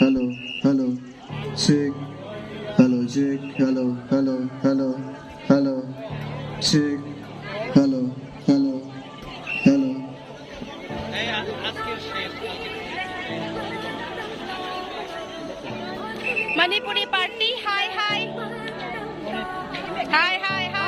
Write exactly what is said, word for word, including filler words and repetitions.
Hello, hello, check. Hello, check. Hello, hello, hello, hello, check. Hello, hello, hello. Manipuri party, hi, hi. Hi, hi, hi.